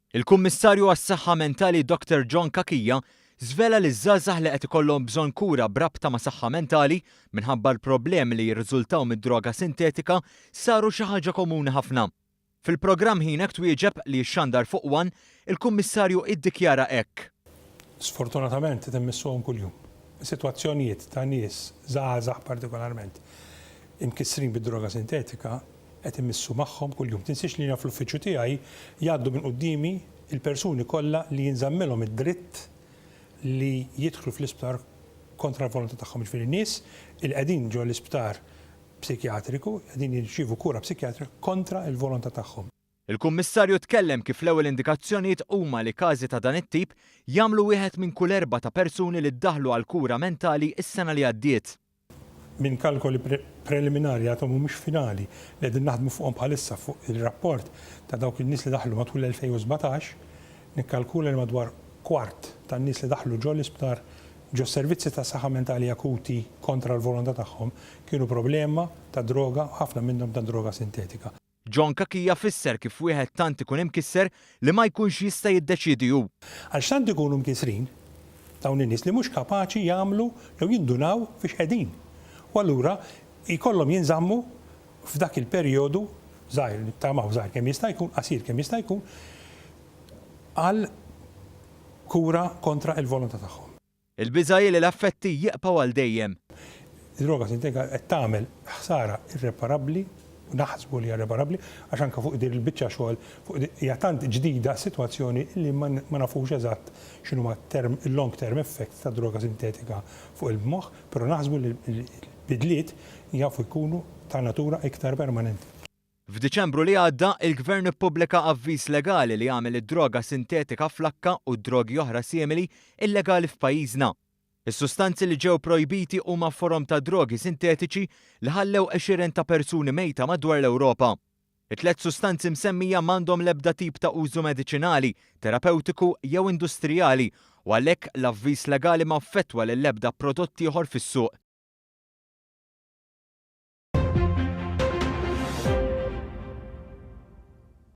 Il-Kummissarju għas-Saħħa Mentali Dr John Cachia żvela li ż-żgħażagħ li qed ikollhom bżonn kura b'rabta ma' saħħa mentali minħabba l-problemi li jirriżultaw mid-droga sintetika saru xi ħaġa komuni ħafna. Fil-programm Ħinek Twieġeb li jixxandar fuq one, il-Kummissarju iddikjara hekk. Sfortunatament qed immissuhom kuljum. Sitwazzjonijiet ta' nies żgħażagħ partikolarment imkissrin bid-droga sintetika qed imissu magħhom kuljum. Tinsiex li jiena fl-uffiċċju tiegħi jgħaddu minn quddiemi l-persuni kollha li jinżammilhom id-dritt li jidħlu fl-isptar kontra l-volontà tagħhom, jiġifieri nies li qegħdin ġo l-isptar psikjatriku, qegħdin jirċievu kura psikjatrika kontra l-volontà tagħhom. Il-Kummissarju tkellem kif l-ewwel indikazzjonijiet huma li każi ta' dan it-tip jagħmlu wieħed minn kull erbgħa ta' persuni li ddaħħlu għal kura mentali s-sena li għaddiet. Minn kalkoli preliminari, għadhom mhumiex finali, li qegħdin naħdmu fuqhom bħalissa fuq ir-rapport ta' dawk in-nies li daħlu matul l-2017, nikkalkula li madwar kwart tan-nies li daħlu ġo l-isptar, ġo servizzi ta' saħħa mentali akuti kontra l-volontà tagħhom, kienu problema ta' droga u ħafna minnhom ta' droga sintetika. John Cachia fisser kif wieħed tant ikun imkisser li ma jkunx jista' jiddeċiedi hu. Għaliex tant ikunu mkissrin dawn in-nies li mhux kapaċi jagħmlu jew jindunaw fiex qegħdin. U allura jkollhom jinżammu f'dak il-perjodu żgħir, nittamaw żgħir kemm jista' jkun, qasir kemm jista' jkun, għal kura kontra l-volontà tagħhom. Il-biża' hi li l-effetti jibqgħu għal dejjem. Id-droga sintetika qed tagħmel ħsara irreparabbli, u naħsbu li hija irreparabbli, għax anke fuq din il-biċċa xogħol, fuq hija tant ġdida s-sitwazzjoni li ma nafux eżatt x'inhuma il-long term effects tad-droga sintetika fuq il-moħħ, però naħsbu li l-bidliet jafu jkunu ta' natura iktar permanenti. F'Diċembru li għadda, il-Gvern ippubblika avviż legali li jagħmel id-droga sintetika flakka u drogi oħra simili illegali f'pajjiżna. Is-sustanzi li ġew projbiti huma forom ta' drogi sintetiċi li ħallew għexieren ta' persuni mejta madwar l-Ewropa. It-tliet sustanzi msemmija m'għandhom l-ebda tip ta' użu mediċinali, terapewtiku jew industrijali u għalhekk l-avviż legali ma affettwa lill-ebda prodott ieħor fis-suq.